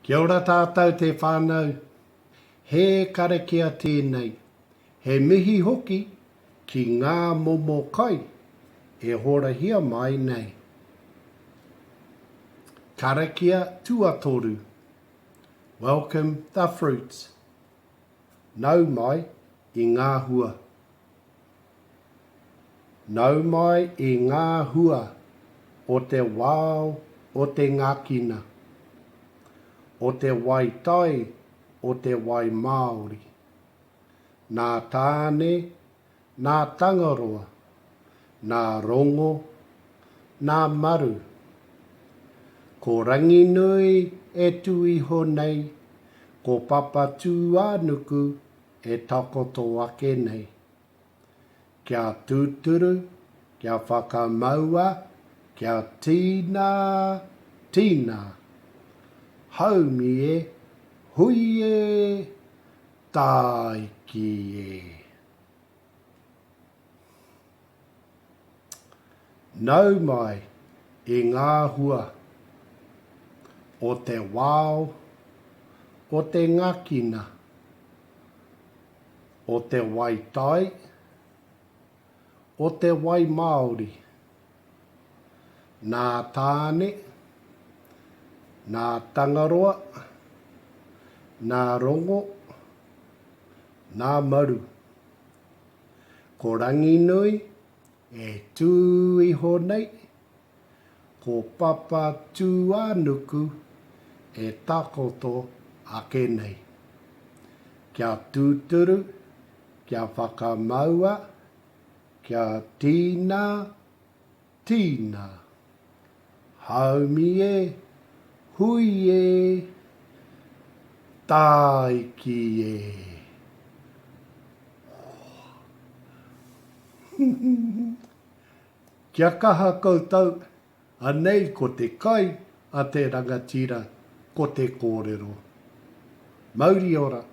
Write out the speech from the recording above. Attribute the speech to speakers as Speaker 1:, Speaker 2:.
Speaker 1: Kia ora tātou te whānau. He karakia tēnei. He mihi hoki ki ngā momo kai e horahia mai nei. Karakia tuatoru. Welcome the fruits. Nau mai i ngā hua. Nau mai i ngā hua o te wao o te ngakina, o te wai tai o te wai Māori. Nā Tāne, nā Tangaroa, nā Rongo, nā Maru. Ko Ranginui e tū iho nei, ko Papatūānuku e takoto ake nei. Kia tūturu, kia whakamaua, kia tīna, tīna. Haumi e, hui e, tāiki e. Nau mai i ngā hua o te wao, o te ngakina, o te wai tai, o te wai māori. Nā Tāne, nā Tangaroa, nā Rongo, nā Maru. Ko Ranginui e tū iho nei, ko Papatūānuku e takoto ake nei. Kia tūturu, kia whakamaua, kia tīna, tīna. Haumi e, hui e, tāiki e. Kia kaha koutou, anei ko te kai a te rangatira, ko te kōrero. Mauri ora!